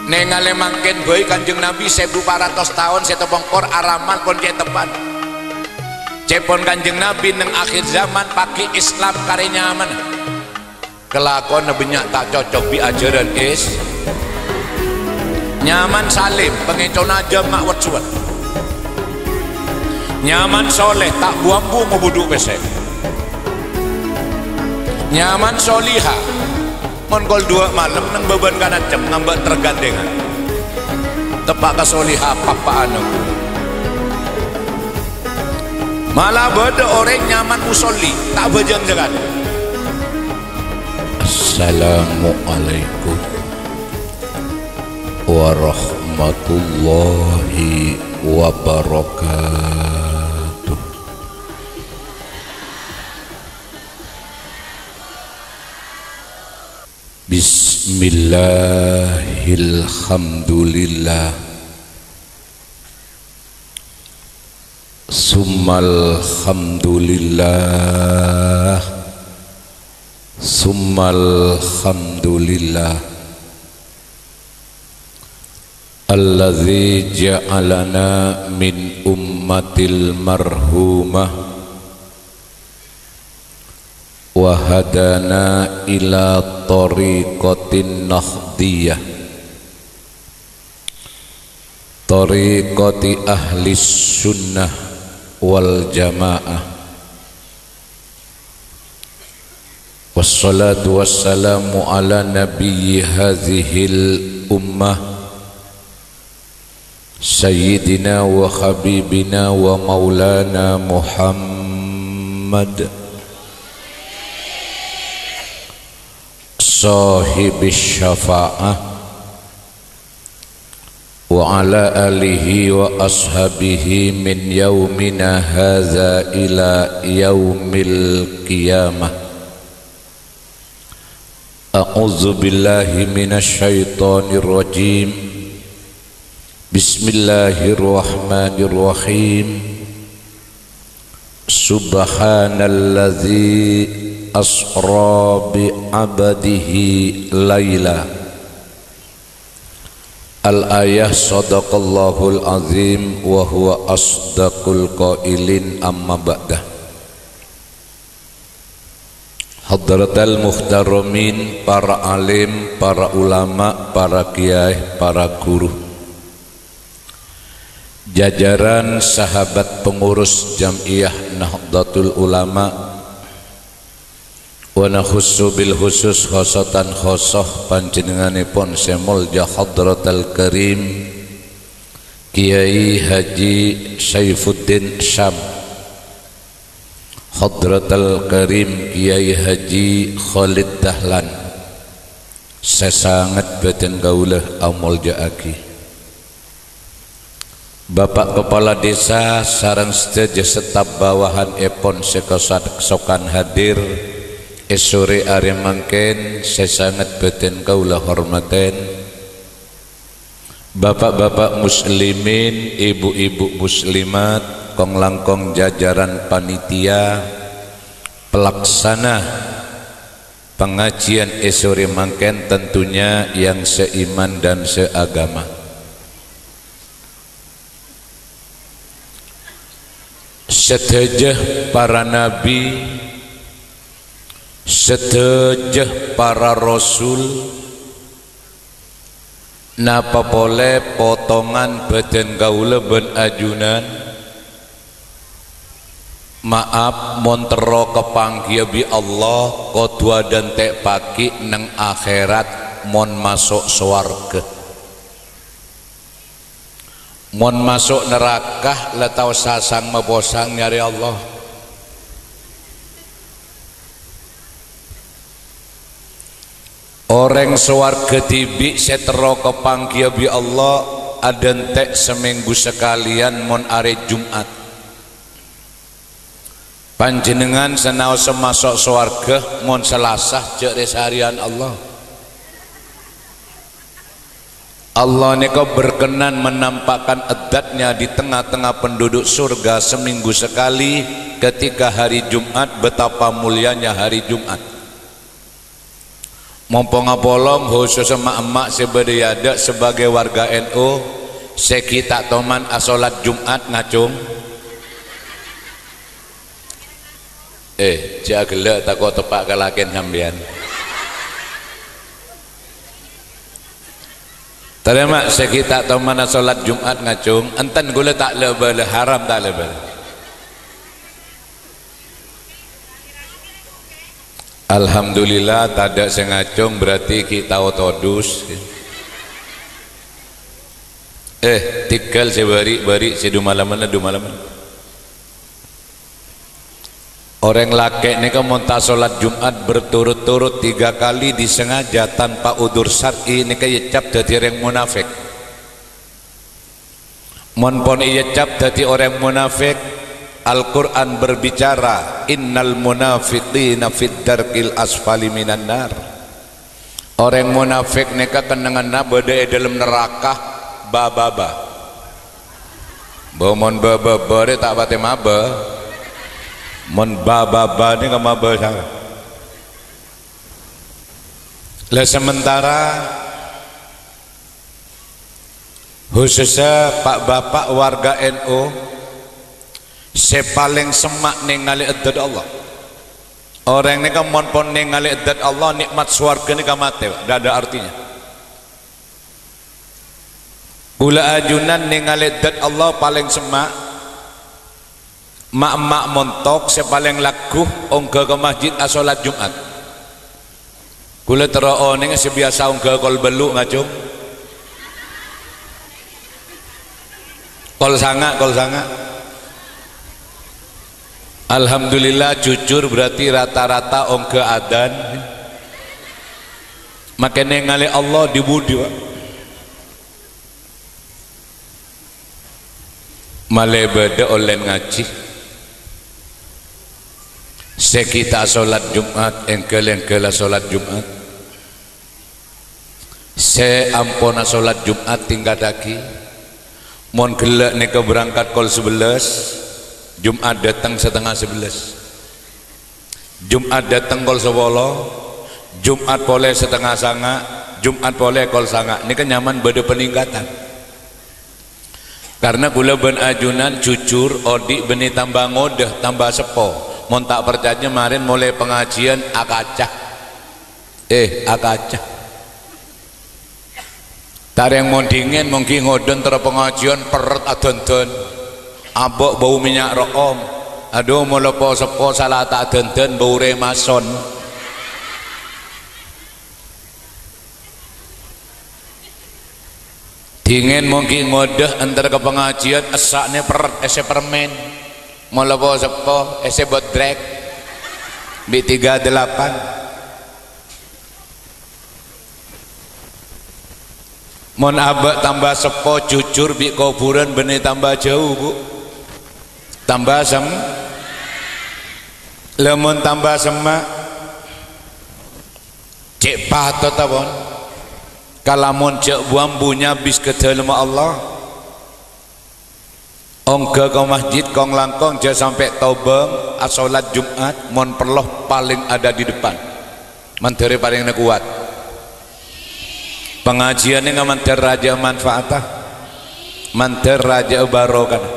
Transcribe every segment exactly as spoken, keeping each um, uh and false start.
Nèngalè mangkèn bhâi Kanjeng Nabi sèbu pa ratos taon sè tepongkor aramal pon cè' teppan. Cèpon Kanjeng Nabi neng akhir zaman paghi' Islam karè nyamana. Kalakowanna bânnya' ta' cocok bi' ajhârân Is-, nyaman salim, pangècona jhâm ma' wet-suwet. Nyaman soleh, ta' bu-ambu mabudhu' pèssè. Nyaman soliha, mon kol duwâ' malem neng bâbân kanacem ngambâ' tergandèngan. Teppa' ka soliha, pappa'an ongghu. Mala bâdâ orèng nyaman musolli, ta' bhâjâng sakalè. Assalamualaikum warahmatullahi wabarakatuh. Bismillahilhamdulillah. Summalhamdulillah. Summalhamdulillah. Alladzi ja'alana min ummatil marhumah wa hadana ila thariqatin nahdiyah, thariqati ahlis sunnah wal jamaah. Wassalatu wassalamu ala nabiyyi hadzihil ummah, sayyidina wa habibina wa maulana Muhammad, shahibis syafa'ah, wa ala alihi wa ashabihi min yaumina hadza ila yaumil qiyamah. A'udzu billahi minasy syaithanir rajim. Bismillahirrahmanirrahim. Subhanalladzi asra bi 'abdihi laila. Al-ayah, shadaqallahul azim wa huwa asdaqul qailin, amma ba'da. Hadratal muhtaramin, para alim, para ulama, para kiai, para guru. Jajaran sahabat pengurus Jam'iyah Nahdlatul Ulama, wa nakhussu bil khusus khosatan khosoh panjenenganèpon sè molja Hadratal Karim Kiai Haji Saifuddin Syam, Hadratal Karim Kiai Haji Khalid Dahlan, sè sanget bâdhân kaulâ amolja'aghi. Bapa' Kapala Dhisa sareng sadhâjâ staf bawahanèpon sè kasokan hadir è sore arè mangkèn sè sanget bâdhân kaulâ hormatè. Bapa'-bapa' muslimin, ibu-ibu muslimat, kong-langkong jajaran panitia pelaksana pengajian è sore mangkèn, tentunya yang seiman dan seagama. Sadhâjâ para nabi, sadhâjâ para rasul, napa polè potongan bâdhân kaulâ bân ajunan, maaf, mon terro kapangghiyâ bi' Allah, kodhu adhânte' paghi' neng akhèrat mon maso' sowarghâ. Mon maso' naraka la tao sasang-maposang nyarè Allah. Orèng sowarghâ dhibi' sè terro kapangghiyâ bi' Allah adhânte' samènggu sakalèyan mon arè Jum'at. Panjhennengngan sanaossa maso' sowarghâ mon Salasa jhâ' rè-sarèyan Allah. Allah nèka berkenan menampakkan zat-Nya di tengah-tengah penduduk surga seminggu sekali ketika hari Jumat, betapa mulianya hari Jumat. Mompong apolong, khusus emma'-emma' sè bâdâ è adâ' sebagai warga N U, sè ghi' ta' toman asolat Jum'at ngacong. Eh, jhâ' ghellâ', tako' teppa' ka lakèn sampèyan. Tarèma, sè ghi' ta' toman asolat Jum'at ngacong, enten kaulâ ta' la-bâlâ, haram ta' la-bâlâ. Alhamdulillah, tadâ' sè ngacong, berarti ghi' tao todus. Eh, tèghâl sè bâri'-bâri', sè du-malamanna du-malaman. Orèng lakè' nèka mon ta' solat Jum'at berturut-turut tiga kali disengaja tanpa udzur syar'i, nèka ècap dhâddhi orèng munafik. Mon pon ècap dhâddhi orèng munafik, Al-Qur'an berbicara, "Innal munafiqina fid darkil asfali minan nar." Orèng munafik nèka kennengnganna bâdâ è dâlem naraka bâ-bâbâ. Bâ, mon bâ-bâbâ rè ta' patè mabâ. Mon bâ-bâbâ nèka mabâ sara. Lah, sementara khususnya pa'-bapa' warga N U sè palèng semma' nèngalè è dhât Allah. Orèng nèka mon pon nèngalè è dhât Allah, nè'mat sowarga nèka matè, Pak. Ndak ada artinya. Kaulâ ajunan nèngalè è dhât Allah palèng semma'. Ma'-emma' montok sè palèng lagghu ongghâ ka masjid asolat Jum'at. Kaulâ terro onènga sè biyasa ongghâ kol bâllu' ngacong. Kol sanga', kol sanga'. Alhamdulillah, jujur berarti rata-rata ongghâ adzan. Makè nèngalè Allah dhi-budhi, Pak. Malè bâdâ ollèna ngajhi. Sè ghi' ta' asolat Jum'at, èngghâl-èngghâl asolat Jum'at. Sè ampon asolat Jum'at, tingkadhâghi. Mon ghellâ' nèka berangkat kol sabellâs, Jum'at dâteng satengnga sabellâs. Jum'at dâteng kol sapolo, Jum'at polè satengnga sanga', Jum'at polè kol sanga'. Nèka nyamana bâdâ paningkatan. Karna kaulâ bân ajunan jujur, odi' bânnè tamba ngodâ, tamba seppo. Mon ta' parcajâ, marèn molaè pangajiân akaca. Eh, akaca. Tarèng mon dhingèn, mon ghi' ngodâ terro pangajiân perret adhândhân. Abâ' bâu mènnya' ro'om. Adhu, mon la po-seppo sala ta' adhândhân, bâu remason. Dhingèn mon ghi' ngodâ entar ka pangajiân, essa'na perret èssè permèn. Mon la po-seppo, èssè bodrek. Bi' tiga delapan. Mon abâ' tamba seppo, jujur bi' kobhurân bânnè tamba jâu, Bu. Tamba sem-, Lamon tamba semma', cè' patotta, pon. Kalamon jhâ' bu-ambu nyabis ka dâlemma Allah. Ongghâ ka masjid kong-langkong, jhâ' sampè' tobâng, asolat Jum'at, mon perlo palèng ada di depan. Mandhârâ palèngnga kowat. Pangajiânna mandhâr rajâ manfaatta, mandhâr rajâ barokana.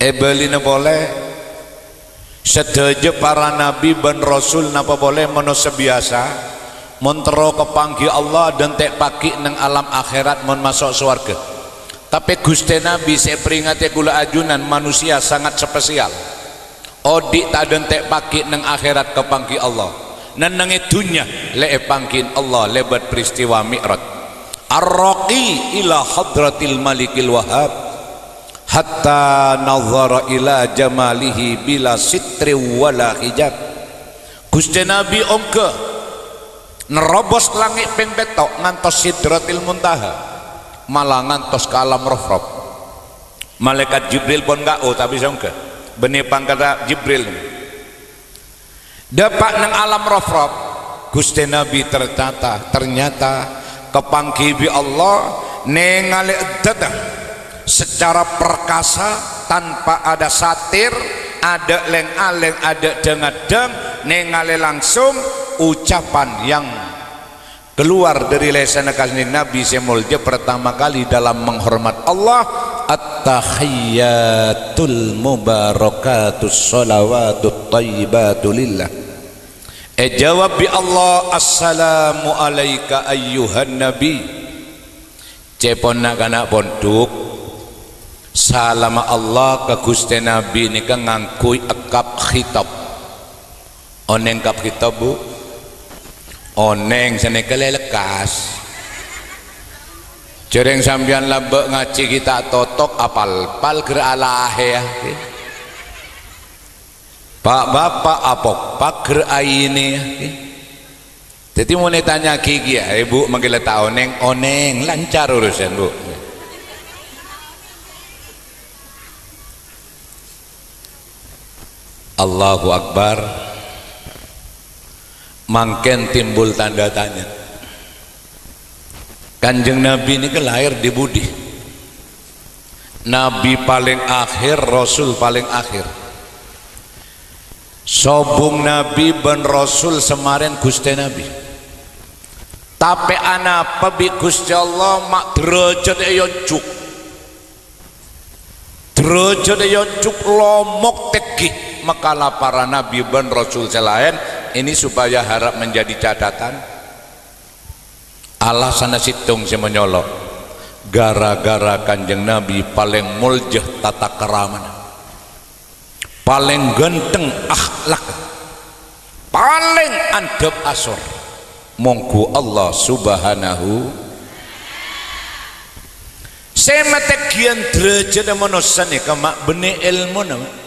È bâlina polè, sadhâjâ para nabi bân rasul napa polè manossa biyasa, mon terro kapangghi Allah, dântè' paghi' neng alam akhèrat mon maso' sowarghâ. Tapè Ghustè Nabi sè èparèngatè kaulâ ajunan manusia sangat spesial. Odi' ta' dântè' paghi' neng akhèrat kapangghi Allah. Nennengngè dhunnya lè èpangghi Allah lèbât peristiwa Mi'raj. Ar-raqi ila hadratil Malikil Wahhab. Hatta nadhara ila jamalihi bila sitri wala hijab. Ghustè Nabi ongghâ nerrobos langngè' pèng pètto' ngantos Sidratil Muntaha, mala ngantos ka alam Rafraf. Malaèkat Jibril pon ngao, tapè sè ongghâ, bânnè pangkaddhâ Jibril. Dâpa' neng alam Rafraf, Ghustè Nabi ternyata, ternyata kapangghi bi' Allah, nèngalè dâteng secara perkasa, tanpa ada satir, adâ' lèng-alèng, adâ' dâng-addhâng, nèngalè langsung, ucapan yang keluar dari lèsanna Kanjeng Nabi sè molja pertama kali dalam menghormat Allah, "At-tahiyyatul mubarakatus shalawatut thayyibatu lillah." Èjâwâb bi' Allah, "Assalamu alaika ayyuhan nabi." Cè' pon na'-kana' pondhuk, salamma Allah ka Ghustè Nabi nèka ngangghuy èkap khitab. Onèng èkap khitab, Bu? Onèng, sanèka lè lekkas. Jhârèng sampèyan lambâ' ngajhi ghi' ta' totok, apal-pal ghâr alahè, yâ. Pa'-bapa' apokpak ghâr ainè, yâ. Dhâddhi mon ètanya'aghi kèya, "Ibu, mangkèla ta' onèng?" Onèng, lancar urusan, Bu. Allahu Akbar. Mangkèn timbul tanda tanya. Kanjeng Nabi nèka lahir di budi? Nabi palèng akhir, Rasul palèng akhir. Sobung Nabi bân Rasul samarèn Ghustè Nabi. Tapè anapa bi' Ghustè Allah ma' dârâjhât èyonjhuk? Dârâjhât èyonjhuk lomok tèngghi makala para nabi bân rasul sè laèn, ini supaya harap menjadi catatan. Alasanna sèttong sè manyolo, gara-gara Kanjeng Nabi palèng molja tata kramana, palèng ghântheng akhlak, palèng andhâp asor. Mongghu Allah Subhanahu. Sè matènggiyân dârâjhâddhâ manossa nèka ma' bânnè èlmona, Ma'.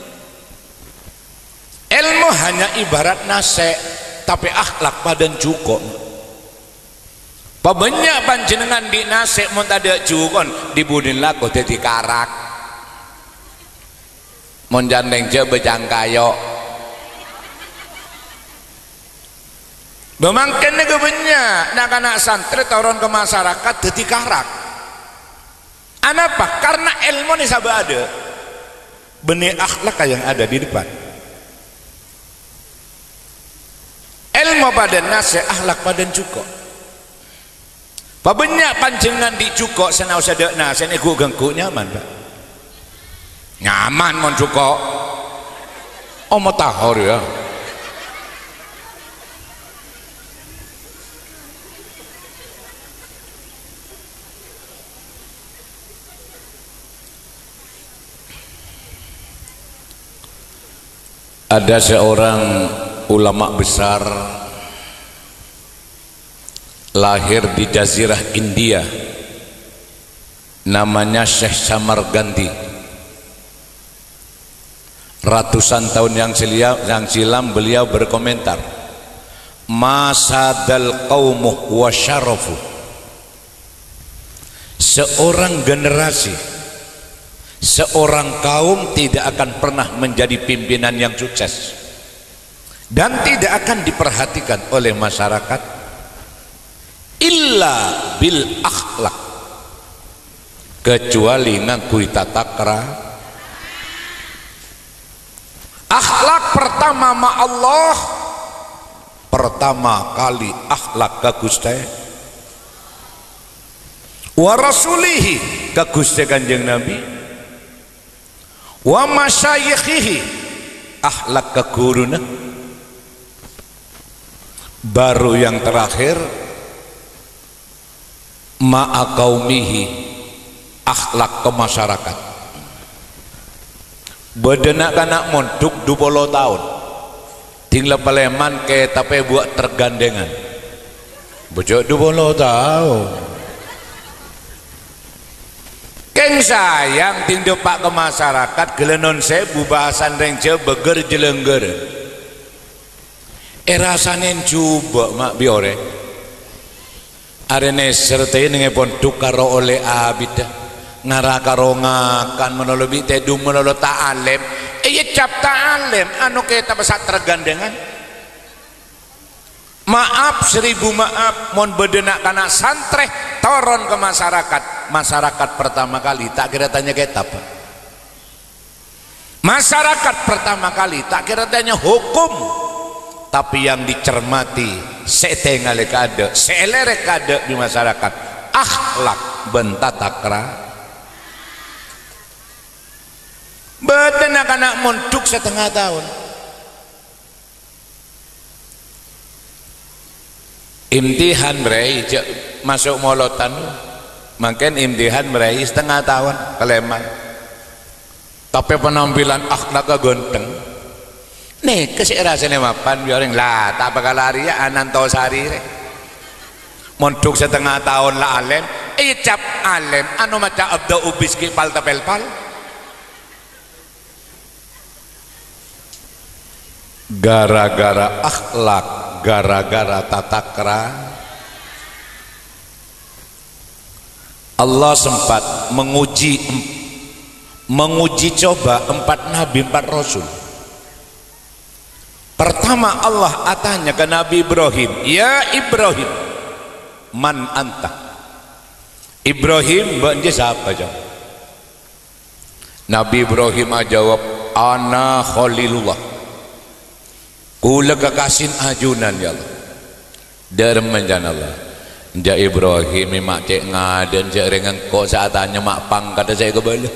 Èlmo hanya ibarat nasè', tapè akhlak padâna jhuko', Ma'. Pabânnya' panjhennengngan andi' nasè', mon tadâ' jhuko'na, dhi-budhina lako dhâddhi karak. Mon can rèng Jhâbâ cangkayo'. Bâ mangkèn nèka bânnya' na'-kana' santrè toron ka masarakat dhâddhi karak. Anapa? Karna èlmona sabâ adâ'. Bânnè akhlak yang ada di depan. Èlmo padâna nasè', akhlak padâna jhuko'. Pabânnya' panjhennengngan andi' jhuko' sè naossa dâ' nasè' nèghu-ghânggu nyaman, Pa'? Nyaman mon jhuko'. Oh, matahor, yâ. Ada seorang ulama besar lahir di jazirah India, namanya Syekh Samarkandi. Ratusan tahun yang selia-, yang silam beliau berkomentar, "Ma sadal qaumu wa syarafu." Seorang generasi, seorang kaum tidak akan pernah menjadi pimpinan yang sukses dan tidak akan diperhatikan oleh masyarakat illa bil akhlak, kecuali ngangghuy tata kra-, akhlak pertama ma' Allah, pertama kali akhlak ka Ghustè, wa rasulihi, ka Ghustè Kanjeng Nabi, wa masyayikhihi, akhlak ka ghuruna. Baru yang terakhir, ma'a qaumihi, akhlak ka masyarakat. Bâdâ na'-kana' mondhuk dupolo taon. Ding la palèman kètabbhâ èbuwâ' tergandèngan. Bhujâ' dupolo taon. Kèng sayang, ding dâpa' ka masyarakat, ghellâ' non sèbu bhâsana rèng Jhâbâ ghâr-jhâlânggârân. Èrasanè jhubâ', ma', bi' orèng. Arè nèser tènèngè pondhuk karo ollè abiddhâ. Ngara karo ngakan malolo bi' tèdung malolo ta' alèm. Èyècap ta' alèm, ano kètabbhâ sa' tergandèngan. Maaf, seribu maaf, mon bâdâ na'-kana' santrè toron ka masyarakat. Masyarakat pertama kali ta' kèra tanya kètab. Masyarakat pertama kali ta' kèra tanya hukum, Tapè yang dicermati, sè ètèngalè kaadâ', sè èlèrè kaadâ' bi' masyarakat, akhlak bân tata kra-, bâdâ na'-kana' mondhuk satengnga taon. Imtihan, bhâi, jhâ' maso' molodhân. Mangkèn imtihan, bhâi, satengnga taon, kalèma. Tapè penampilan akhlakka ghântheng. Nèka sè èrassènè mapan, bi' orèng, la, ta' bhâkal arèya ananto sari rè. Mondhuk satengnga taon la alèm, ècap alèm, ano maca abda ubis ghi' pal-tapèlpal. Gara-gara akhlak, gara-gara tata kra-, Allah sempat menguji, menguji coba empat nabi, empat rasul. Pertama, Allah atanya ka Nabi Ibrahim, "Ya Ibrahim, man anta?" "Ibrahim, bâ' jiyâ sapa, Cong?" Nabi Ibrahim ajâwâb, "Ana Khalilullah." "Kaulâ kakasin ajunan, ya Allah." "Dâ'remma, can Allah?" "Jhâ' Ibrahim, ma' cè' ngadâ', jhâ' rèng engko' sè atanya, ma' pangkaddhâ sè èkabâlâ."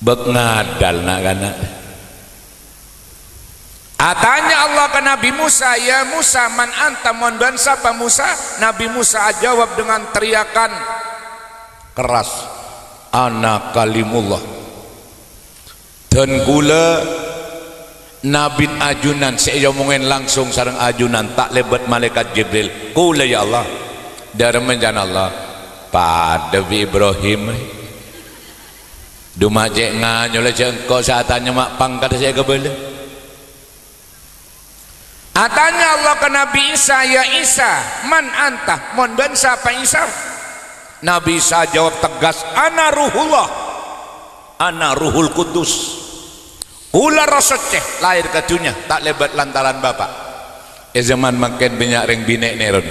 Bâk ngadâl na'-kana'. Atanya Allah ka Nabi Musa, "Ya Musa, man anta, mon bâ'na sapa, Musa?" Nabi Musa ajâwâb dengan teriakan keras, "Ana Kalimullah." "Dân kaulâ nabin ajunan sè èomongè langsung sareng ajunan, ta' lèbât malaèkat Jibril." "Kaulâ, ya Allah." "Dâ'remma, can Allah?" "Padâ bi' Ibrahim." "Dhu ma' cè' nganyolè, jhâ' engko' sè atanya, ma' pangkaddhâ sè èkabâlâ." Atanya Allah ka Nabi Isa, "Ya Isa, man anta? Mon bâ'na sapa, Isa?" Nabi Isa jawab tegas, "Ana Ruhullah, ana Ruhul Qudus." Kaulâ Erroh Soccè, lahir ka dhunnya ta' lèbât lantaran Bapa'. È zaman mangkèn bânnya' rèng binè' nèron.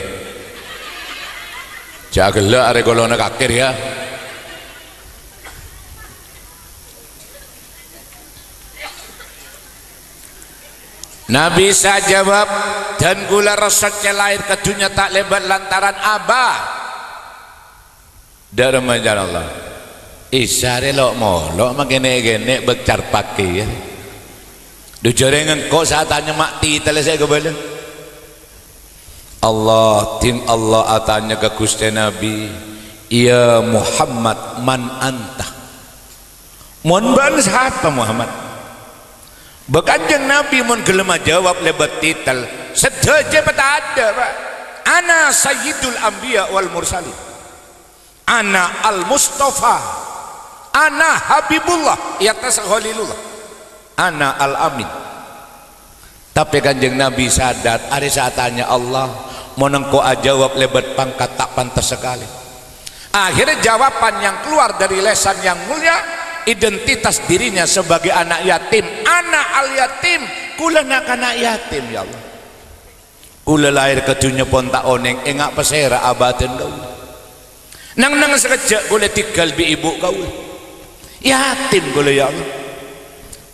Jhâ' ghellâ' arè golonganna kakèr, ya. Nabi Isa jawab, "Dân kaulâ Erroh Soccè lahir ka dhunnya ta' lèbât lantaran Aba." Dâ'remma, can Allah? Isa rè lo'-molo' makènè'-kènè' bâk carpakè, ya. Dhu jhâ' rèng engko' sè atanya, ma' titella sè èkabâlâ. Allah, dhin Allah atanya ka Ghustè Nabi, "Ya Muhammad, man anta?" "Mon bâ'na sapa, Muhammad?" Bâ Kanjeng Nabi mon ghellem ajâwâb lèbât titel, sadhâjâ èpatadâ', Pak. "Ana Sayyidul Anbiya wal Mursalin. Ana Al-Mustafa. Ana Habibullah, è attassa Khalilullah. Ana Al-Amin." Tapè Kanjeng Nabi sadar, arè sè atanya Allah, mon engko' ajâwâb lèbât pangkat ta' pantes sakalè. Akhirnya jawaban yang keluar dari lesan yang mulia, identitas dirinya sebagai anak yatim. "Ana al-yatim, kaulâ na'-kana' yatim, ya Allah. Kaulâ lahir ka dhunnya pon ta' onèng, enga' pasèra abâdhân kaulâ. Neng-enneng sakejjhâ' kaulâ ètinggal bi' ibu kaulâ. Yatim kaulâ, ya Allah."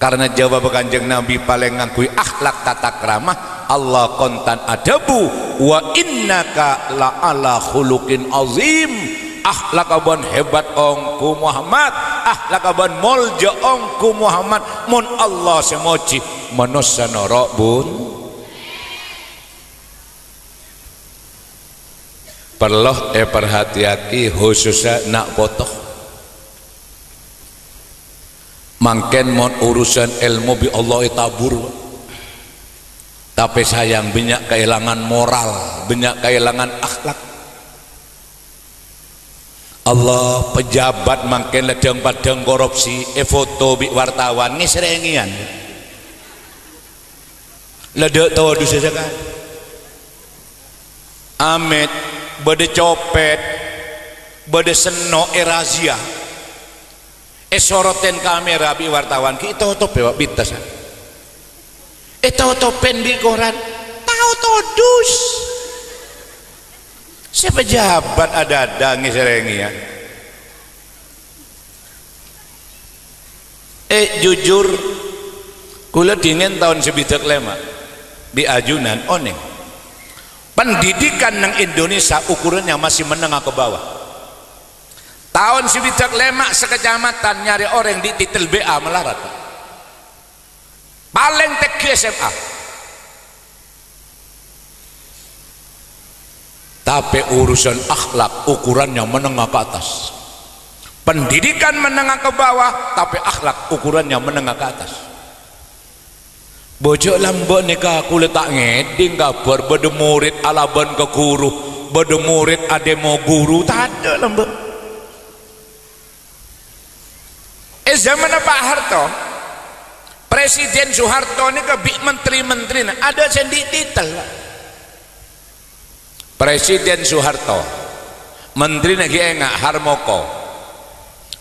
Karena jawab Kanjeng Nabi palèng ngangghuy akhlak tata krama, Allah kontan adhâbu, "Wa innaka la ala khuluqin azim." Akhlak abân hebat ongghu Muhammad, akhlak abân molja ongghu Muhammad. Mon Allah sè mojhi, manossa noro' bun. Parlo èparhatèyaghi, khusussa na' poto. Mangkèn mon urusan èlmo bi' Allah ètabur, tapè sayang bânnya' kaèlangan moral, bânnya' kaèlangan akhlak. Allah, pejabat mangkèn la dhâng-padhâng korupsi, èfoto bi' wartawan, ngèsrèngèyan. La dâ' todusâ sakalè. Amèt, bâdâ copèt, bâdâ senno' èrazia. Èsorotèn kamèra bi' wartawan, ghi' ètotobhi, Pak, bittassa. Ètotobhi bi' koran, tao todus. Sè pejabat adâ-adâ ngèsrèngèyan. Eh, jujur, Kaulâ dhingèn taon sabidhâk lèma', bi' ajunan onèng. Pendidikan neng Indonesia ukurannya masih menengah ke bawah. Taon sabidhâk lèma' sakacamatan nyarè orèng dhi' titel B A malarat. Palèng tèngghi S M A. Tapè urusan akhlak ukurannya menengah ke atas. Pendidikan menengah ke bawah, tapè akhlak ukurannya menengah ke atas. Bâjâ lambâ' nèka kaulâ ta' ngèdhing kabhâr bâdâ morèd alabân ka ghuru, bâdâ morèd adhemo ghuru, tadâ' lambâ'. È zamanna Pak Harto, Presiden Soeharto nèka bi' mentri-mentrina adâ' sè andi' titel. Presiden Soeharto, mentrina ghi' enga' Harmoko,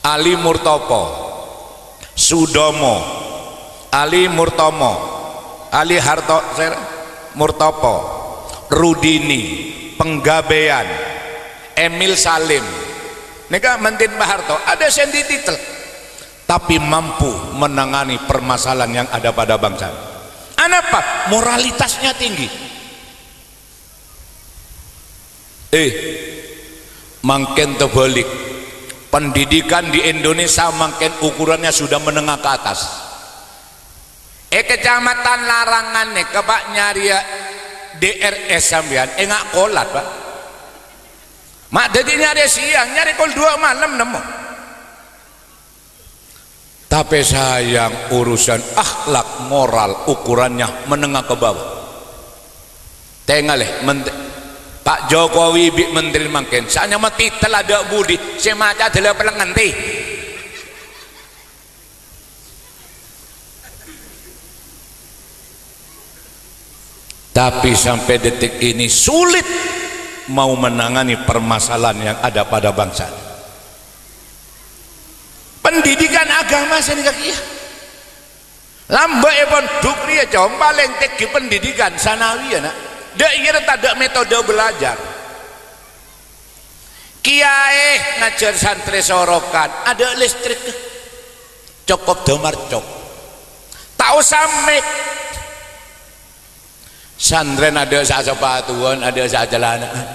Ali Murtopo, Sudomo, Ali Murtomo, Ali Harto, sèra, Murtopo, Rudini, Penggabean, Emil Salim. Nèka mentri Pak Harto, adâ' sè andi' titel, tapi mampu menangani permasalahan yang ada pada bangsa. Anapa? Moralitasnya tinggi. Eh, mangkèn terbalik. Pendidikan di Indonesia mangkèn ukurannya sudah menengah ke atas. È Kecamatan Larangan nèka, Pak, nyarèya D R S sampèyan, enga' kolat, Pak. Ma' dhâddhi nyarè siang, nyarè kol dua malem nemmo. Tapè sayang, urusan akhlak moral ukurannya menengah ke bawah. Tengalè, ment-, Pak Jokowi bi' mentri mangkèn, sanyama titel adâ' budi, sè maca dâlâ pelengenti. Tapi sampai detik ini sulit mau menangani permasalahan yang ada pada bangsa. Pendidikan agama sanèka kèya. Lambâ' è pondhuk rèya, Cong, palèng tèngghi pendidikan sanawiyah, na'. Dâ' iyâ rè tadâ' metode belajar. Kiyaè ngajhâr santrè sorokan, adâ' listrik. Cokop dâmarcok. Ta' osa mik. Santrèna adâ' sè asapatuwân, adâ' sè acalana'an.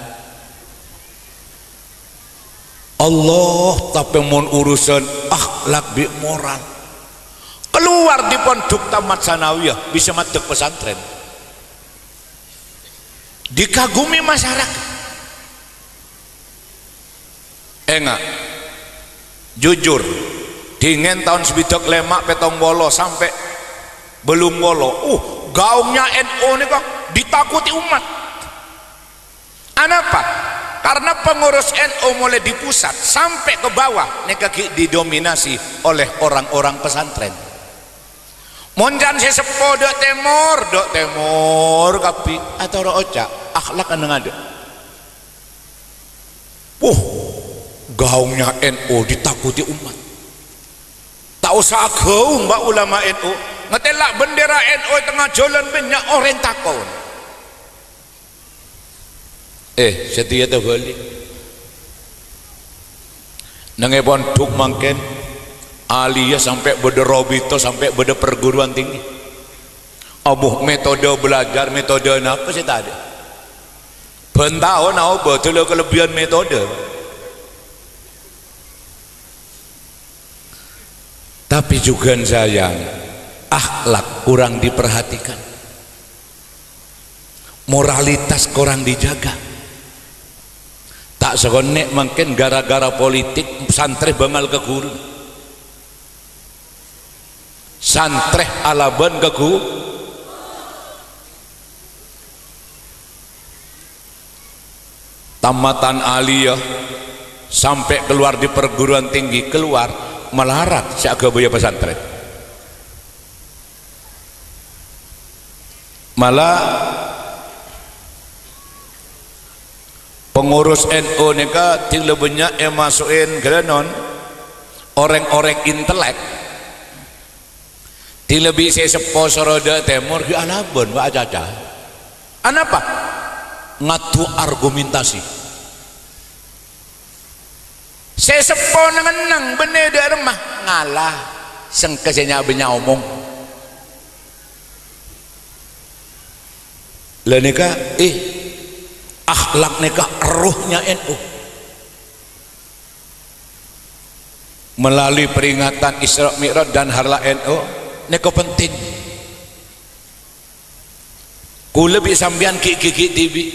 Allah, tapè mon urusan akhlak bi' moral, keluar di pondhuk tamat sanawiyah, bisa maddhek pesantren. Dikagumi masyarakat. Enga', jujur, dhingèn taon sabidhâk lèma' pèttong polo sampè' bâllung polo, uh, gaungnya N U nèka ditakoti umat. Anapa? Karena pengurus N U mulai di pusat sampè' ka bawah nèka ghi' didominasi oleh orang-orang pesantren. Mon can sè seppo dâ' tèmor, dâ' tèmor kabbhi, atoro' oca', akhlak neng adâ'. Wuh, gaungnya N U ditakoti umat. Ta' osa agaung, Pak, ulama N U. Ngatela' bendera N U è tengnga jhâlân, bânnya' orèng tako'. Eh, satèya tabâli'. Neng è pondhuk mangkèn, aliyah sampè' bâdâ robito, sampè' bâdâ perguruan tinggi. Abu, metode belajar, metode napa sè tadâ'? Bân taon aobâ dâlâ kalebbiyân metode. Tapi jhughân sayang, akhlak kurang diperhatikan. Moralitas kurang dijaga. Ta' sakonè' mangkèn gara-gara politik santrè bângal ka ghuru. Santrè alabân ka ghu-, tamatan aliyah, sampè' keluar di perguruan tinggi, keluar malarat sè aghâbâyâ pesantren. Mala pengurus N U nèka dhing la bânnya' èmaso'è ghâlânon orèng-orèng intelek. Dhing la bi' sè seppo soro dâ' tèmor ghi' alabân, wa' acaca. Anapa? Ngadu argumentasi. Sè seppo neng-enneng bânnè dâ' remma ngala, sengka sè nya-, bânnya' omong. Lah nèka, eh, akhlak nèka errohnya N U. Melalui peringatan Isra Mi'raj dan Harla N U, nèka penting. Kaulâ bi' sampèyan ghi'-ghigghi' dhibi'.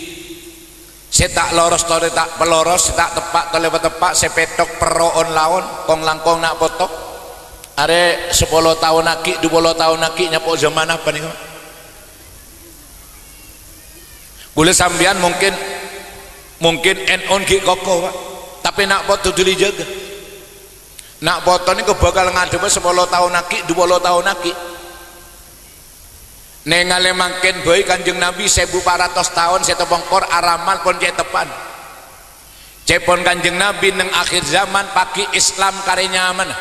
Sè ta' loros tolè ta' paloros, sè ta' teppa' tolè pateppa', sè pètto' perro on-laon, kong-langkong na' poto. Arè sapolo taon aghi', dupolo taon aghi', nyapo jhâman apa nèka? Kaulâ sampèyan mungkin, mungkin N U ghi' koko, Pak. Tapè na' poto duli jâgâ. Na' poto nèko bhâkal ngadhebbhâ sapolo taon aghi', dupolo taon aghi'. Nèngalè mangkèn bhâi Kanjeng Nabi sèbu pa ratos taon sè tapongkor aramal pon cè' teppa'an. Cèpon Kanjeng Nabi neng akhir zaman, paghi' Islam karè nyamana.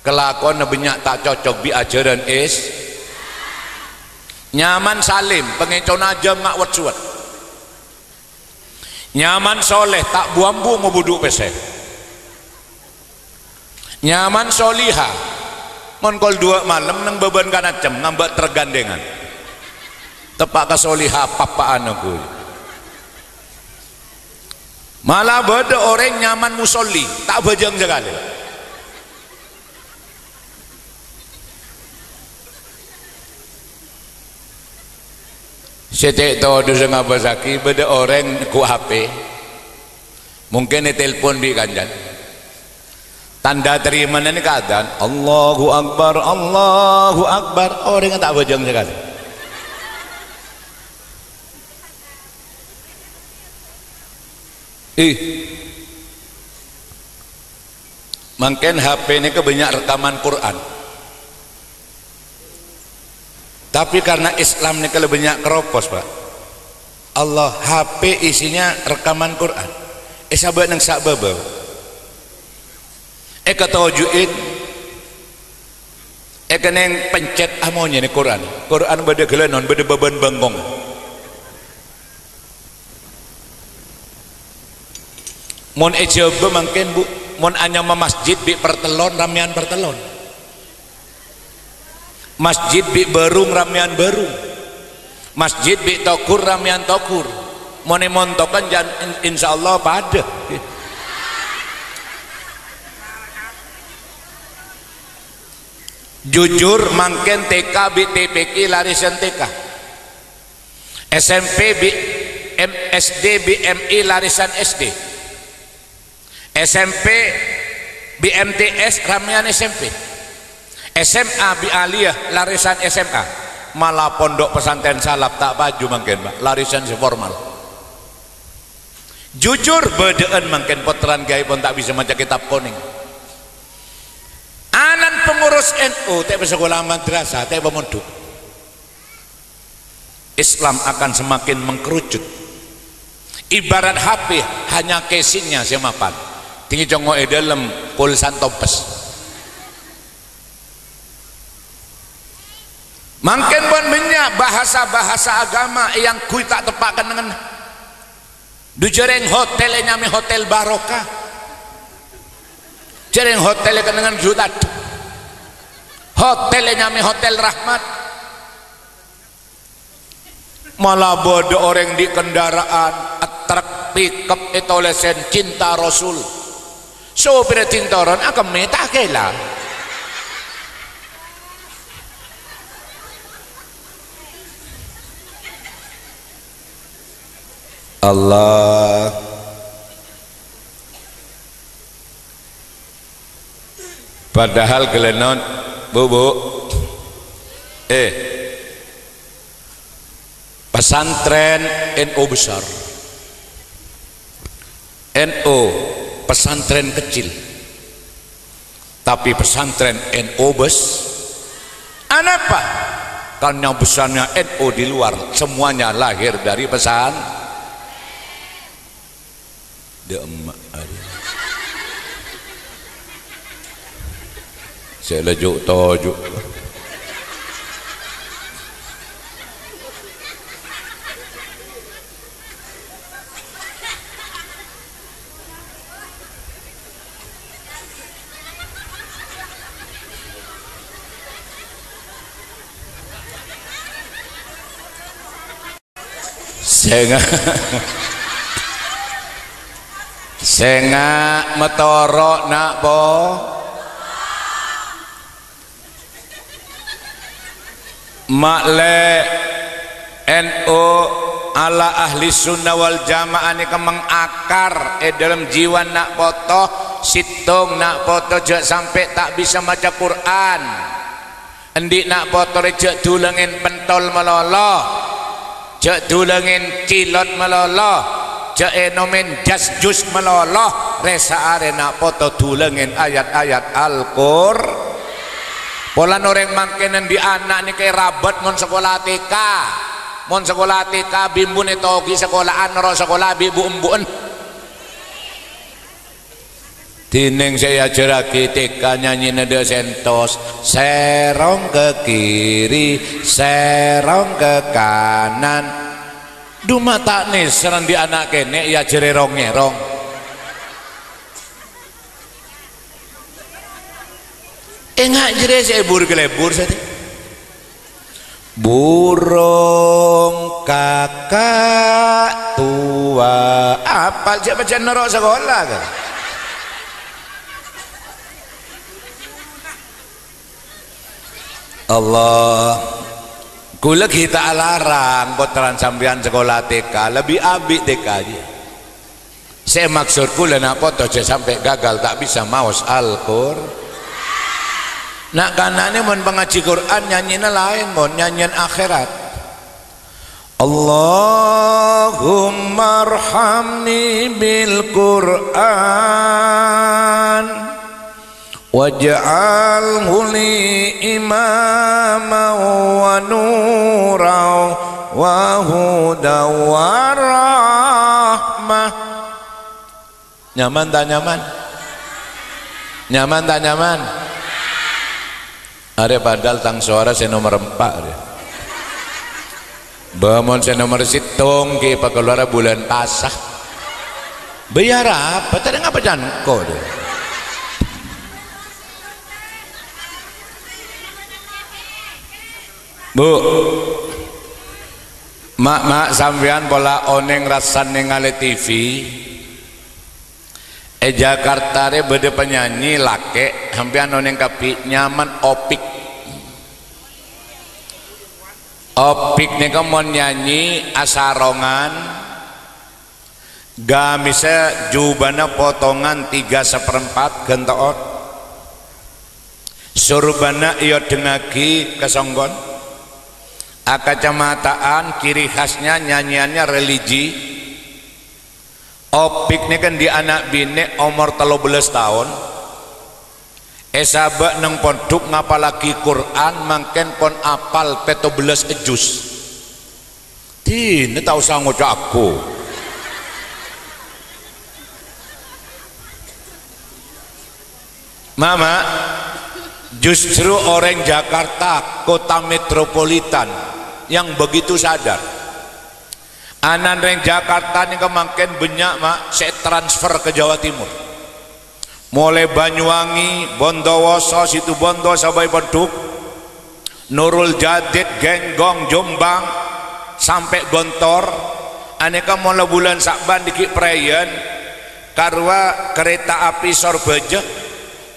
Kalakowanna bânnya' ta' cocok bi' ajhârân Is-, nyaman salim, pangècona jhâm ma' wet-suwet. Nyaman soleh, ta' bu-ambu mabudhu' pèssè. Nyaman soliha, mon kol duwâ' malem neng bâbân kanacem ngambâ' trek gandèngan. Teppa' ka soliha, pappa'an ongghu. Mala bâdâ orèng nyaman musolli, ta' bhâjâng sakalè. Sè cè' todus ngabâssaghi bâdâ orèng ghu' H P. Mungkin ètelpon bi' kancana. Tandhâ tarimana nèka adzan, "Allahu Akbar, Allahu Akbar." Orèngnga ta' bhâjâng sakalè. Ih. Mangkèn H P nèka bânnya' rekaman Quran. Tapi karena Islam nèka la bânnya' keropos, Pak. Allah, H P isinya rekaman Quran. Èsabâ' neng sa' bâbâ. Èkatoju'in. Èkennèng pencèt amonyèna Quran. Quran bâdâ ghâlânon, bâdâ bâbân bengkong. Mon è Jhâbâ mangkèn, Bu, mon anyama masjid bi' partellon, rammèyan partellon. Masjid bi' bârung, rammèyan bârung. Masjid bi' toghur, rammèyan toghur. Mon è montokan, jan-, in-, insyaallah padâ. Jujur, mangkèn T K bi' T P Q larèsan T K. S M P bi' M-, S D bi' M I larèsan S D. S M P bi' M T S rammèyan S M P. S M A bi' Aliyah larèsan S M A. Mala pondhuk pesantren Salaf ta' paju mangkèn, Pak, larèsan sè formal. Jujur, bâdâ'ân mangkèn pottrana ghâbây pon ta' bisa maca kètab konèng. Ana'na pengurus N U, ta' èpasakola madrasah, ta' èpamondhuk. Islam akan semakin mengkerucut. Ibarat H P, hanya casingnya sè mapan. Tinggi congo' è dâlem pulsa tompes. Mangkèn pon bânnya' bahasa-bahasa agama èyangghuy ta' teppa' kennengnganna. Dhu jhâreng hotel ènyamaè Hotel Barokah. Jhâreng hotel è kennengngan dhu tadhu. Hotel ènyamaè Hotel Rahmat. Mala bâdâ orèng dhi' kendaraan, truk pickup ètolèsèn Cinta Rasul. Sopèrra dhintoron akemmè ta' kèla. Allah. Padahal ghâlânon, Bu, Bu. Eh. Pesantren N U besar. N U pesantren kecil. Tapi pesantren N U bes-, anapa? Karena besarnya N U di luar, semuanya lahir dari pesan-, Dâ' emma', aduh. Sè la ju'-toju'. Sènga', sènga' matoro' na' po. Ma'lè N U ala ahli sunnah wal jamaah nèka mangakar è dâlem jiwa na' poto, sèttong na' poto jhâ' sampè' ta' bisa maca Qur'an. Endi' na' poto rè jhâ' dhulângèn pentol malolo, jhâ' dhulângèn cilot malolo, jhâ' ènomèn jas jus malolo, rè saarè na' poto dhulângèn ayat-ayat Al-Qur-, Polana orèng mangkèn endi' ana' nèka èrabât mon sakola T K. Mon sakola T K, bi' embu'en ètogi' sakola'an, noro' sakola bi' bu'-embu'en. Dhinèng sè èajhârraghi T K nyanyina dâ' sèntos, serong ke kiri, serong ke kanan. Duma ta' nèser endi' ana' kènè' èajhâri rong-ngèrong. Enga' jârèya sè èbur-kalèbur satèya. Burung kakak tua. Apal jhâ' pajhât noro' sakola, kan? Allah. Kaulâ ghi' ta' alarang pottrana sampèyan sakola T K, lebbi abi' T K jiyâ. Sè maksod kaulâ na' poto jhâ' sampè' gagal ta' bisa maos Al-Qur-, Na'-kana' nè mon pangajhi Qur'an nyanyina laèn, mon, nyanyian akhèrat. Allahummarhamni bil Qur'an waj'alhu li imaman wa nuran wa hudan wa rahmah. Nyaman ta' nyaman? Nyaman ta' nyaman? Arè padahal tang sowara sè nomer empa' arè. Bâ mon sè nomer sèttong ghi' èpakalowara bulân pasa. Bâ iyâ arapa? Tadâ' ngapa cangko deh? Bu, ma'-ma' sampèyan pola onèng rassana nèngalè T V. È Jakarta rè bâdâ penyanyi lakè', sampèyan onèng kabbhi, nyamana Opik. Opik nèka mon nyanyi asarongan, gamèssa jubâna potongan tiga seperempat ghânto'on. Sorbhâna èoddhengngaghi ka songghon. Akacamata'an ciri khasnya nyanyiannya religi. Opik nèka endi' ana' binè' omor tello bellâs taon. Èsabâ' neng pondhuk ngapallaghi Qur'an mangkèn pon apal pètto bellâs juz. Dinah ta' osa ngoca' aku. Mama, justru orèng Jakarta, kota metropolitan, yang begitu sadar. Ana' rèng Jakarta nèka mangkèn bânnya', Ma', sè transfer ka Jawa Timur. Molaè Banyuwangi, Bondowoso, Situbondo, sabâi pondhuk, Nurul Jadid, Genggong, Jombang, sampè' Gontor, anèka mon la bulân Sa'ban dâggi' parèyan, karowa karèta api Sorbhâjâ,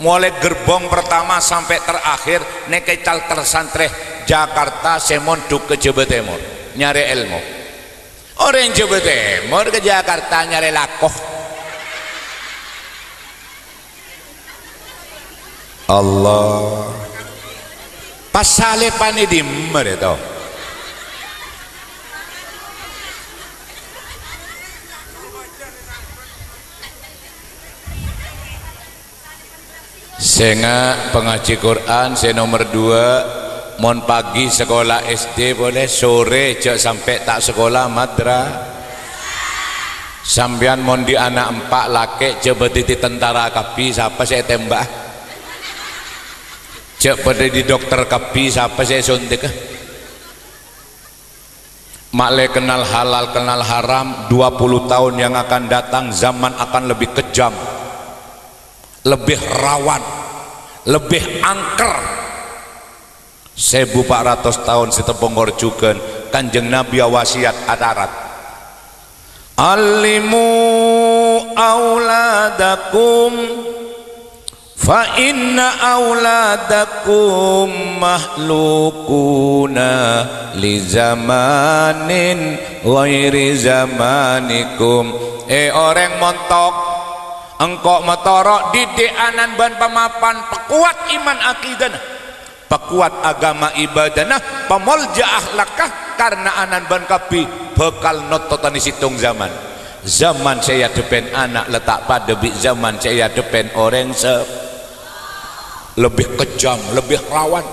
molaè gerbong pertama sampè' terakhir, nèka cal-, tersantrè Jakarta sè mondhuk ka Jhâbâ Tèmor, nyarè èlmo. Orèng Jhâbâ Tèmor ka Jakarta nyarè lako. Allah. Pas salèbhân è dimma rè to? Sènga' pangajhi Qur'an sè nomer duwâ', mon pagi sakola S D polè, sorè jhâ' sampè' ta' sakola madra-, Sampèyan mon dâddhi ana' empa' lakè', jhâ' bâdâddhi tentara kabbhi, sapa sè ètèmbâ'â? Jhâ' bâdâddhi dokter kabbhi, sapa sè èsontèka? Ma'lè kennal halal, kennal haram, dua puluh tahun yang akan datang, zaman akan lebih kejam, lebih rawan, lebih angker. Sèbu pa' ratos taon sè teppo ngorjhughân, Kanjeng Nabi awasiyat acarat. Allimu auladakum, fa inna auladakum makhluquna li zamanin ghairi zamanikum. Eh, orèng montok, engko' matoro' didik anan bân pamapan, pakowat iman akidana. Pakowat agama ibadana, pamolja akhlakka, karna anan bân kabbhi bhâkal nottotanè sèttong zaman. Zaman sè èadhebbhâ ana' la ta' padâ bi' zaman sè èadhebbhâ orèng sè lebbi kejam, lebbi rawan.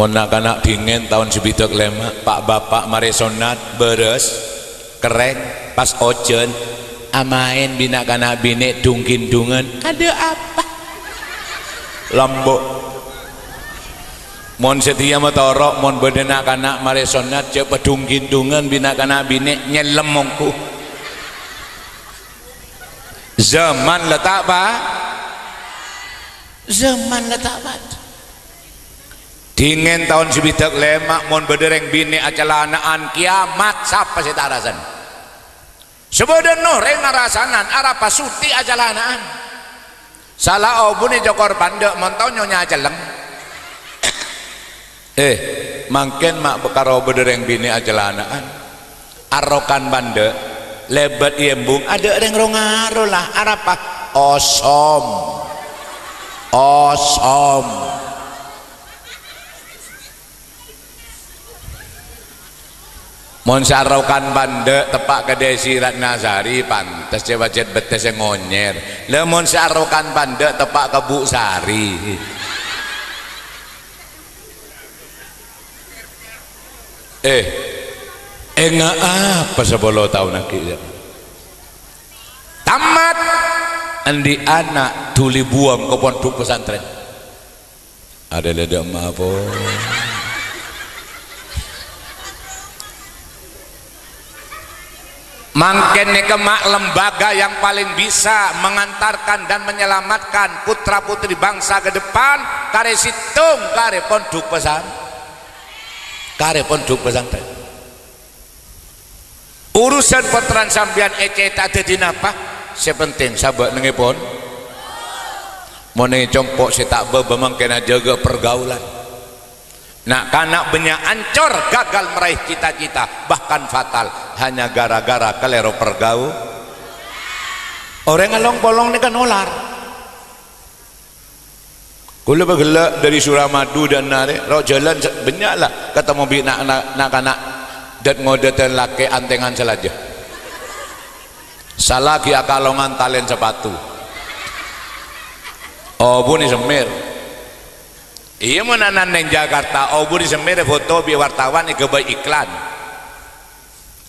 Mon na'-kana' bhingèn taon sabidhâk lèma', pa'-bapa' marè sonnat, bârâs, kerrèng, pas ojhân, amaèn bi' na'-kana' binè' dhung-ghindhungan. Ada apa? Lambâ'. Mon satèya matoro', mon bâdâ na'-kana' marè sonnat, jhâ' padhung-ghindhungan bi' na'-kana' binè', nyellem mongghu. Zaman la ta' pa-, zaman la ta' padâ. Dhingèn taon sabidhâk lèma', mon bâdâ rèng binè' acalana'an, kiamat sapa sè ta' arasana? Sabâdhâna orèng arasanan, arapa sotè acalana'an. Sala obunè cokor pandâ', mon tao nyonya acelleng. Eh, mangkèn ma' karo bâdâ rèng binè' acalana'an. Arrokan pandâ', lèbât è embung, adâ' rèng ro-ngaro la, arapa? Osom. Osom. Mon sè arrokan pandâ' teppa' ka Desi Ratnasari, pantes cè' pajhât bettèssa ngonyèr. La mon sè arrokan pandâ' teppa' ka Bu' Sari. Eh, enga' apa sapolo taon aghi', ya? Tamat, andi' ana' dhuli buwâng ka pondhuk pesantren. Ada leda mapo. Mangkèn nèka ma' lembaga yang paling bisa mengantarkan dan menyelamatkan putra-putri bangsa ke depan, karè sèttong, karè pondhuk pesan-, karè pondhuk pesantren. Urusan pottrana sampèyan ècèta dhâddhi napa? Sè penting sabâ' nèngèpon. Mon nèng compo' sè ta' bâbâ mangkèn ajâgâ pergaulan. Na'-kana' bânnya' ancor, gagal meraih cita-cita, bahkan fatal, hanya gara-gara kalèro pergau-, orèng along-polong nèka nolar. Kaulâ paghellâ' dâri Suramadu dâ' enna' arè, ro' jhâlân sè-, bânnya' la katemmo bi' na'-, na'-, na'-kana' dât-ngodâdân lakè' antèngan salajâ. Sala ghi' akalongan talèn sapatu. Obunè semmèr. Iyâ, mon ana' nèng Jakarta, obunè semmèr èfoto bi' wartawan, èghâbây iklan.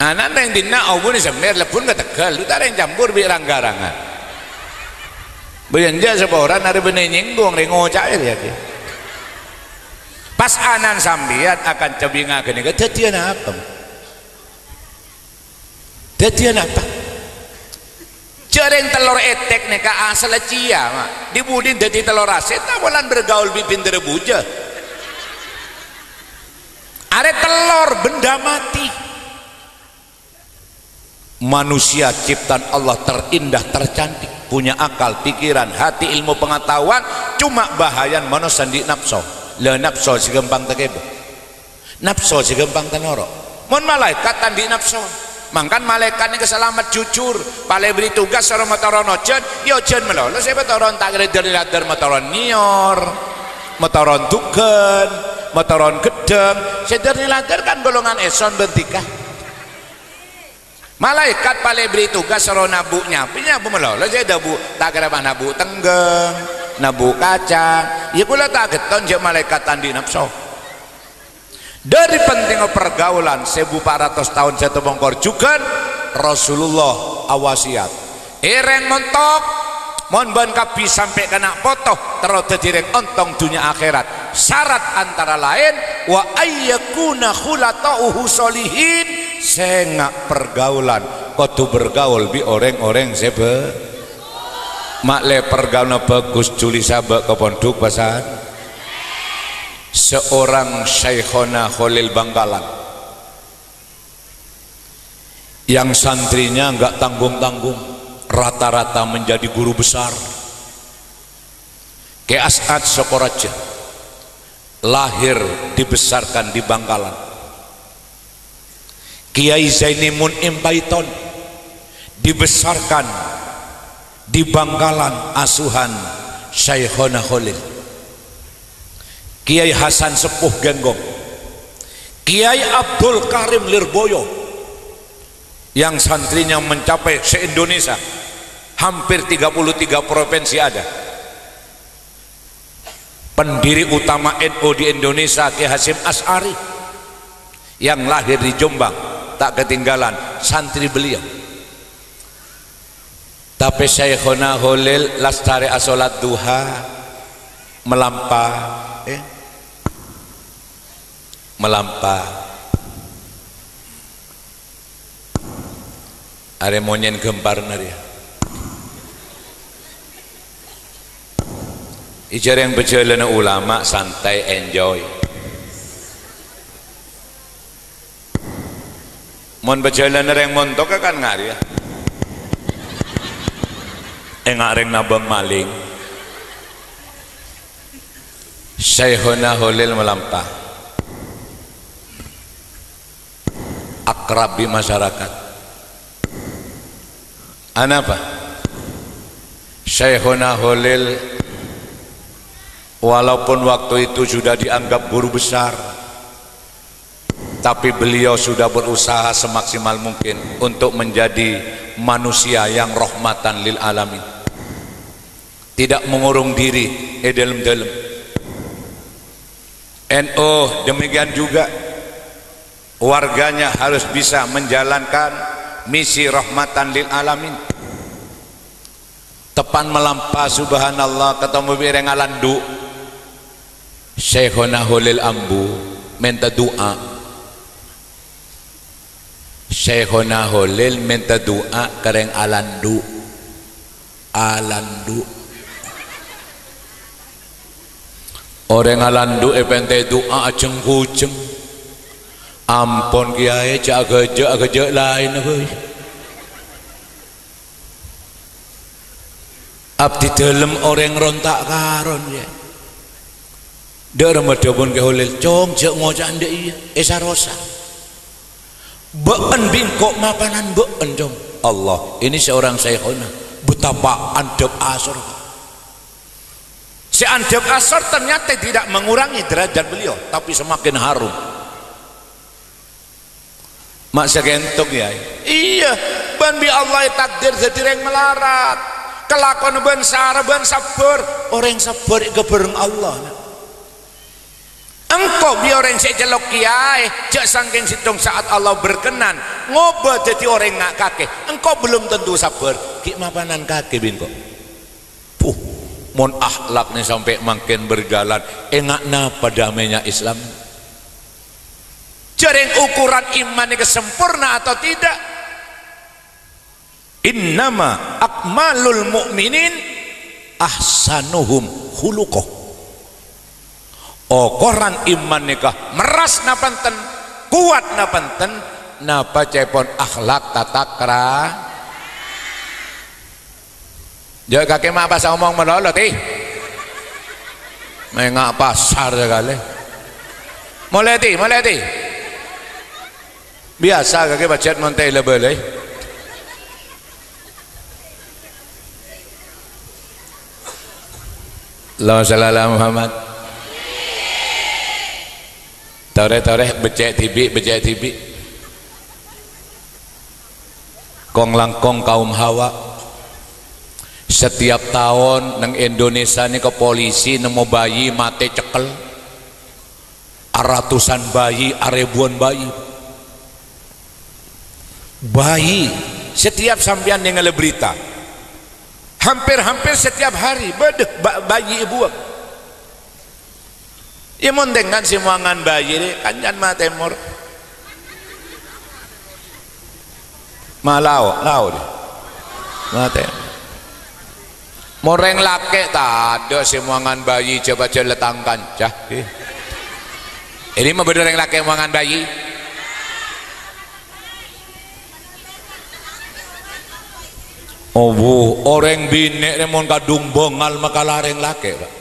Ana' nèng dinna' obunè semmèr lebbun ka Tegal, lu ta' rèng campur bi' rang-garangan. Bâjâ enjâ' saporana arè bânnè nyèngghong rè ngoca'è rèya kè. Pas ana' sampèyan akan cabinga ghânèka, dhâddhiyâ napa? Dhâddhiyâ napa? Jhârèng tellor ètèk nèka asalla cèya, ma'. Dhi-budhi dhâddhi tellor asèta polana bergaul bi' bhindhârâ bujâ. Arè tellor benda mati. Manusia ciptaan Allah terindah, tercantik, punya akal, pikiran, hati, ilmu pengetahuan, cuma bahayana manossa andi' napso. La napso sè ghâmpang takèbâ. Napso sè ghâmpang tanoro'. Mon malaèkat ta' andi' napso. Mangkana malaèkat nèka salamet jujur. Palèbâri tugas soro matoron ojhân, yâ ojhân malolo sè èpatoron, ta' kèra dâr-nèladâr matoron nyior, matoron dhugân, matoron ghedhâng. Sè dâr-nèladâr kan golongan èson bân dhika. Malaèkat palèbâri tugas soro nabu' nyabâ, nyabâ malolo sè èdhâbu, ta' kèra pas nabu' tèngghâng, nabu' kacang. Yâ kaulâ ta' ghetton jhâ' malaèkat ta' andi' napso. Dâri pentingnga pergaulan sèbu pa' ratos taon sè tepongkor jhughân, Rasulullah awasiyat. È rèng montok, mon bâ'na kabbhi sampè' kana' poto, terro dhâddhi rèng ontong dhunnya akhèrat. Sarat antara laèn, "Wa ayyakuna khulata'uhu sholihin," sènga' pergaulan kodhu bergaul bi' orèng-orèng sè bâ-, ma' lè pergaulanna bhâghus, dhuli sabâ' ka pondhuk pesan. Seorang Syaikhona Kholil Bangkalan. Yang santrinya nggak tanggung-tanggung, rata-rata menjadi guru besar. Kè As'ad Sokoraja, lahir dibesarkan di Bangkalan. Kiai Zaini Mun'im Paiton, dibesarkan di Bangkalan asuhan Syaikhona Kholil. Kiai Hasan Sepuh Genggong. Kiai Abdul Karim Lirboyo, yang santrinya mencapai se-Indonesia, hampir tiga puluh tiga provinsi ada. Pendiri utama N U di Indonesia, Kiai Hasyim Asy'ari, yang lahir di Jombang, tak ketinggalan santri beliau. Tapè Syaikhona Kholil lastarè asolat duha, malampa, eh, malampa. Arè monyèn ghâmparna rèya. Ijâ rèng pajhâlânna ulama, santai, enjoy. Mon pajhâlânna rèng montoka kan ngarèya. Enga' rèng nabâng malèng. Syaikhona Kholil malampa. Akrab bi masyarakat. Anapa? Syaikhona Kholil, walaupun waktu itu sudah dianggap guru besar, tapi beliau sudah berusaha semaksimal mungkin untuk menjadi manusia yang rahmatan lil alamin. Tidak mengurung diri è dâlem-dâlem. N U demikian juga, warganya harus bisa menjalankan misi rahmatan lil alamin. Teppan malampa, subhanallah, ketemu bi' rèng alandu'. Syaikhona Kholil ambu, mènta du'a. Syaikhona Kholil mènta du'a ka rèng alandu'. Alandu'. Orèng alandu' èpènta'è du'a ajheng-ghujheng. Ampon, Kèyaè, jhâ' aghâjâ', aghâjâ' laènna bhâi. Abdhi dhâlem orèng ron ta' karon, yâ. Dhâ' remma dhâbuna Kè Kholil, "Cong, jhâ' ngoca'a dâ' iyâ, èsa-rosa. Bâ'en bi' engko' mapanan bâ'en, Cong." Allah, ini seorang syaikhona. Betapa andhâp asor. Se andhâp asor ternyata tidak mengurangi derajat beliau, tapi semakin harum. Ma' sakènto, Kèyaè. Iyâ, bân bi' Allah ètakdir dhâddhi rèng malarat. Kalakowanna bân sara bân sabbhâr. Orèng sabbhâr èghâbây bhâreng Allah. Engko' bi' orèng sè ècellok Kèyaè, jhâ' sangkèng sèttong sa'at Allah berkenan ngobâ dhâddhi orèng na' kakè. Engko' belum tentu sabbhâr. Ghi' mapanan kakè bi' engko'. Puh, mon akhlaknya sampai mangkèn berjalan, enga' napa damènya Islam? Jhâreng ukuran iman nèka sempurna atau tidak? "Innama akmalul mu'minin ahsanuhum khuluqa." Okoran iman nèka merras napa enten, kowat napa enten, napa ca'èpon akhlak tata kra-, Jhâ' kakè ma' pas omong malolo, Ti. Mènga' pasar sakalè. Molè, Ti, molè, Ti. Biyasa kakè pajhât mon ta' èla-bâlâi. Allahumma shalli ala Muhammad. Torè-torè, beccè' dhibi', beccè' dhibi'. Kong-langkong kaum hawa. Setiap taon neng Indonesia nèka polisi nemmo bayi matè cekkel. Aratusan bayi, arèbuwân bayi. Bayi, setiap sampèyan nèngalè berita, hampir-hampir setiap hari bâdâ ba-, bayi èbuwâng. Iyâ, mon tèngan sè mowangan bayi rè, kancan ma' tèmor. Ma' lao, lao rè. Ma' tèmor. Mon rèng lakè' tadâ' sè mowangan bayi, jhâ' pajhât la tang kanca. Iyâ. Ini ma' bâdâ rèng lakè' mowangan bayi. Owu, orèng binè' rè mon kadhung bângal makala rèng lakè', Pak.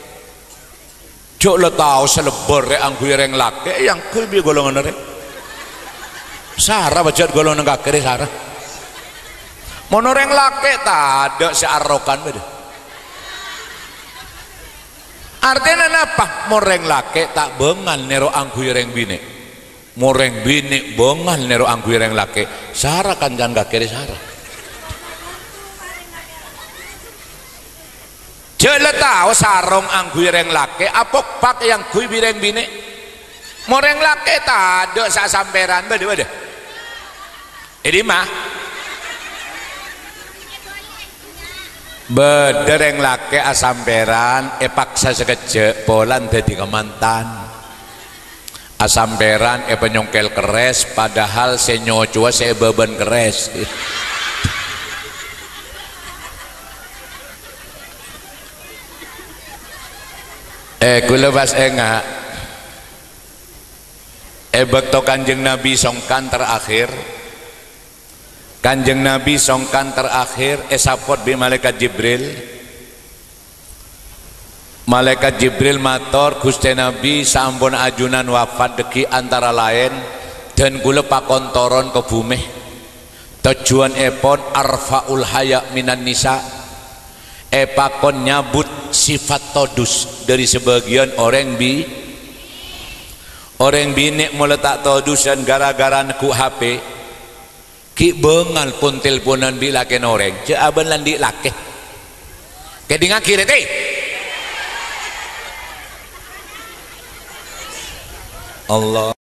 Jhâ' la tao sè lebbâr rè angghuy rèng lakè', èangghuy bi' golonganna rè. Sara pajhât golongan kakè rè sara. Mon orèng lakè' tadâ' sè arrokan bâdâ. Artèna napa? Mon rèng lakè' ta' bângal nèro angghuy rèng binè'. Mon rèng binè' bângal nèro angghuy rèng lakè', sara kancana kakè rè sara. Jhâ' la tao sarong angghuy rèng lakè', apokpak èangghuy bi' rèng binè'. Mon rèng lakè' tadâ' sè asampèran, bâdâ, bâdâ. È dimma? Bâdâ rèng lakè' asampèran, èpaksa sakejjhâ' polana dhâddhi kamantan. Asampèran èpanyongkèl kerrès, padahal sè nyocowa sè èbâbân kerrès. Eh, kaulâ pas enga'. È bâkto Kanjeng Nabi songkan terakhir, Kanjeng Nabi songkan terakhir èsapot bi' Malaèkat Jibril. Malaèkat Jibril mator, "Ghustè Nabi, saamponna ajunan wafat dhâggi' antara laèn, dân kaulâ pakon toron ka bhumè. Tojjhuwânnèpon arfa'ul haya' minan nisa." Èpakon nyabut sifat todus dhâri sabâgiyân orèng bi-, orèng binè' mola ta' todusan ghârâ-ghârâ neggu' H P. Ghi' bângal pon-telponan bi' lakèna orèng, jhâ' abâ'na la andi' lakè. Kèdingngaghi, rè, tè. Allah.